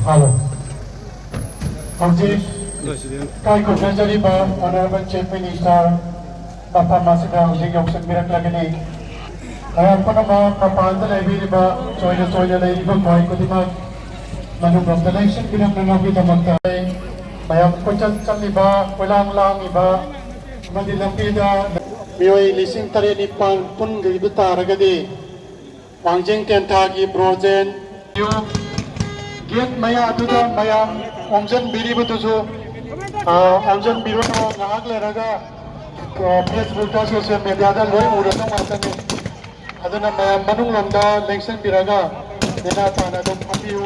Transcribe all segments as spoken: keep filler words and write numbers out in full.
Hello. ꯍꯧꯖꯤꯛ ꯏꯀꯥꯏ ꯈꯨꯝꯅꯖꯔꯤꯕ Honorable Chief Minister ꯃꯐꯝ ꯑꯁꯤꯗ ꯍꯧꯖꯤꯛ ꯌꯧꯁꯤꯟꯕꯤꯔꯛꯂꯒꯅꯤ꯫ ꯃꯌꯥꯝ ꯄꯨꯝꯅꯃꯛ ꯃꯄꯥꯟꯗ ꯂꯩꯕꯤꯔꯤꯕ ꯆꯣꯏꯅ ꯆꯣꯏꯅ ꯂꯩꯔꯤꯕ ꯈ꯭ꯋꯥꯏ ꯈꯨꯗꯤꯡꯃꯛ ꯃꯅꯨꯡꯂꯣꯝꯗ ꯂꯦꯡꯁꯤꯟꯕꯤꯔꯛꯅꯅꯕꯒꯤꯗꯃꯛꯇ ꯃꯌꯥꯝ ꯀꯣꯏꯆꯠ ꯆꯠꯂꯤꯕ, ꯀꯣꯏꯂꯥꯡ ꯂꯥꯡꯂꯤꯕ ꯑꯃꯗꯤ ꯂꯝꯕꯤꯗ ꯃꯤꯑꯣꯏ ꯂꯤꯁꯤꯡ ꯇꯔꯦꯠ ꯅꯤꯄꯥꯜ ꯄꯨꯟꯈꯤꯕ ꯇꯥꯔꯒꯗꯤ ꯋꯥꯡꯖꯤꯡ ꯇꯦꯟꯊꯥꯒꯤ ꯕ꯭ꯔꯣꯖꯦꯟ ꯒꯦꯠ ꯃꯌꯥꯗꯨꯗ ꯃꯌꯥꯝ ꯑꯣꯝꯁꯤꯟꯕꯤꯔꯤꯕꯗꯨꯁꯨ, ꯑ, ꯑꯣꯝꯁꯤꯟꯕꯤꯔꯨꯅꯨ꯫ ꯉꯥꯏꯍꯥꯛ ꯂꯩꯔꯒ, ꯑ, Facebook-ꯇ, social media-ꯗ ꯂꯣꯏ ꯎꯔꯗꯧ ꯉꯥꯛꯇꯅꯤ꯫ ꯑꯗꯨꯅ ꯃꯌꯥꯝ ꯃꯅꯨꯡ ꯂꯣꯝꯗ ꯂꯦꯡꯁꯤꯟꯕꯤꯔꯒ ꯅꯦꯅꯥ ꯇꯥꯅ ꯑꯗꯨꯝ ꯐꯝꯕꯤꯌꯨ꯫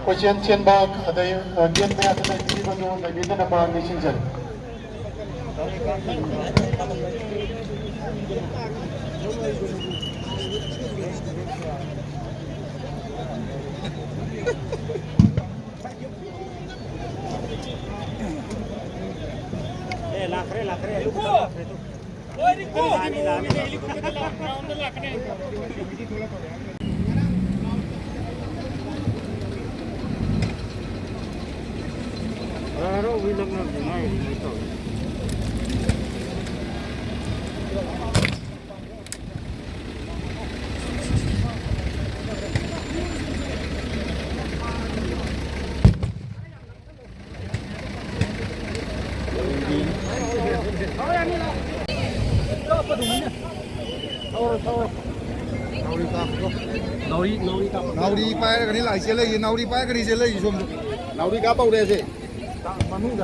ꯀꯣꯏꯆꯦꯟ ꯆꯦꯟꯕ ꯑꯗꯩ, ꯑ, ꯒꯦꯠ ꯃꯌꯥꯗ ꯂꯩꯕꯤꯔꯤꯕꯗꯨ ꯂꯩꯕꯤꯗꯅꯕ ꯅꯤꯡꯁꯤꯡꯖꯔꯤ꯫ ꯑꯦ, ꯂꯥꯛꯈ꯭ꯔꯦ, ꯂꯥꯛꯈ꯭ꯔꯦ, ꯍꯦꯂꯤꯀꯣꯞꯇꯔ ꯂꯥꯛꯈ꯭ꯔꯦ ꯇꯨ꯫ ꯂꯥꯛꯑꯅꯤ, ꯂꯥꯛꯑꯅꯤ꯫ ꯍꯔꯥꯎꯕꯒꯤ ꯂꯛꯅꯕꯁꯦ ꯉꯥꯏꯔꯤ ꯉꯥꯏ ꯇꯧꯔꯤ꯫ ꯅꯥꯎꯔꯤ, ꯅꯥꯎꯔꯤ ꯀꯥꯞꯄꯗꯣ꯫ ꯅꯥꯎꯔꯤ, ꯅꯥꯎꯔꯤ ꯀꯥꯞꯄꯗꯣ꯫ ꯅꯥꯎꯔꯤ ꯄꯥꯏꯔꯒꯅꯤ ꯂꯥꯛꯏꯁꯦ ꯂꯩꯌꯦ, ꯅꯥꯎꯔꯤ ꯄꯥꯏꯔꯒꯅꯤ ꯏꯆꯦ ꯂꯩꯌꯦ ꯁꯣꯝꯗ꯫ ꯅꯥꯎꯔꯤ ꯀꯥꯞꯄ ꯍꯧꯔꯦ ꯑꯁꯦ꯫ ꯃꯅꯨꯡꯗ꯫